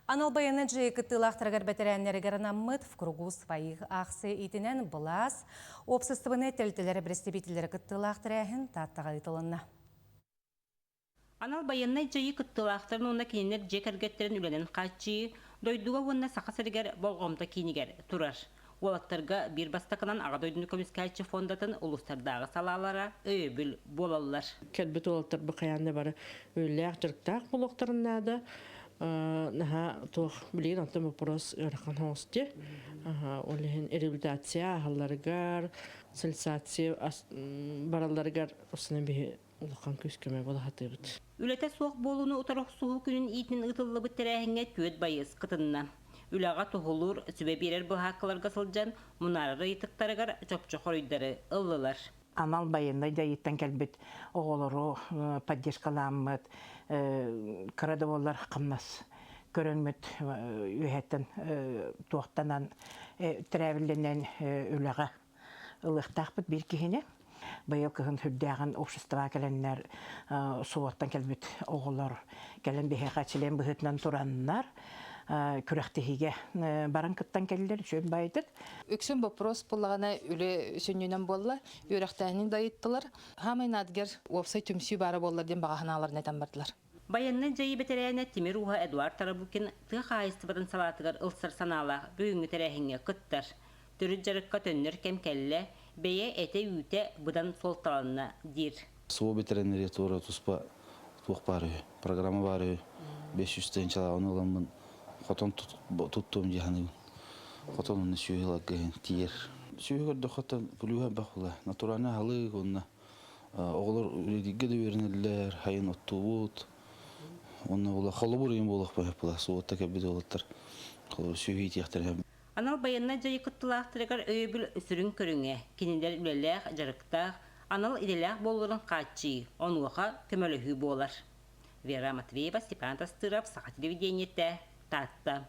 Анал байыаннай дьайыы кыттыылаахтарыгар бэтэрээннэригэр анаммыт «В кругу своих» аахсыйа иитинэн былаас, уопсастыбаннай тэрилтэлэр бэрэстэбиитэллэрэ кыттыылаах тэрээһин Тааттаҕа ыытылынна. Анал байыаннай дьайыы кыттыылаахтарын уонна кинилэр дьиэ кэргэттэрин үлэнэн хааччыйыы дойдуга уонна Саха сиригэр болҕомто киинигэр турар. Уолаттарга биир бастакынан Аҕа дойдуну көмүскээччи фондатын улуустардааҕы салаалара өйөбүл буолаллар. Кэлбит уолаттар бу хайаан да бары үлэлээх, дьарыктаах буолуохтарын наада. Наһаа туох билигин онтон вопрос ыарахан соҕус дии. Ол иһин реабилитация ааһалларыгар, социализация баралларыгар осунан биһи улахан күүс-көмө буола сатыыбыт. Үлэтэ суох буолууну утары охсуһуу күнүн иитинэн ыытыллыбыт тэрээһиҥҥэ түөрт байыас кытынна. Үлэҕэ туһулуур, сүбэ биэрэр былаһааккаларга сылдьан, мунаарар ыйытыктарыгар чопчу хоруйдары ыллылар. Анал байыаннай дьайыыттан кэлбит оҕолору поддержкалааммыт, кыра да буоллар хамнас көрөммүт үөһэттэн туохтанан тэрээбиллэнэн үлэҕэ ылыахтаахпыт биир киһини. Быйыл кыһын сүрдээҕин обществоҕа кэлэннэр субуоттан кэлбит оҕолор кэлэн биһиэхэ чилиэн быһыытынан тураннар күрэхтэһиигэ баран кыттан кэллилэр үчүгэй баайдык. Үксүн боппуруос буллаҕына үлэ сүнньүнэн буолла, үөрэхтээһини да ыйыттылар. Хаамай наадыгар уопсай түмсүү баара буоллар диэн баҕа санааларын этэн бардылар. Байыаннай дьайыы бэтэрээнэ тимир ууһа Эдуард Тарабукин тыа хаһаайыстыбатын салаатыгар ылсар санаалаах бүгүҥҥү тэрээһиҥҥэ кыттар. Төрүт дьарыкка төннөр кэм кэллэ, бэйэ этэ-үүтэ быдан суолталанна диир. СВО бэтэрээннэригэр туора туспа туох баар үһү, программа баар үһү. 500 тыһыынчалааҕын ыламмын хотон туттуом дии саныыбын. Хотон онно сүөһү ыларга тиийэр. Сүөһү көрдөххө плюһа элбэх буолар. Натуральнай аһылык уонна оҕолор үлэлииргэ да үөрэнэллэр, хайын оттуубут. Онно була холобур ыйым буолуох буолар. Суотта кэлбит уолаттар холобур сүөһү иитиэхтэрэ. Анал байыаннай дьайыы кыттыылаахтарыгар өйөбүл сүрүн көрүҥэ, кинилэр үлэлээх, дьарыктаах, анал идэлээх буолууларын хааччыйыы, онуоха көмөлөһүү буолар. Вера Матвеева, Степан Тастыров, Саха телевидениетэ, Таатта.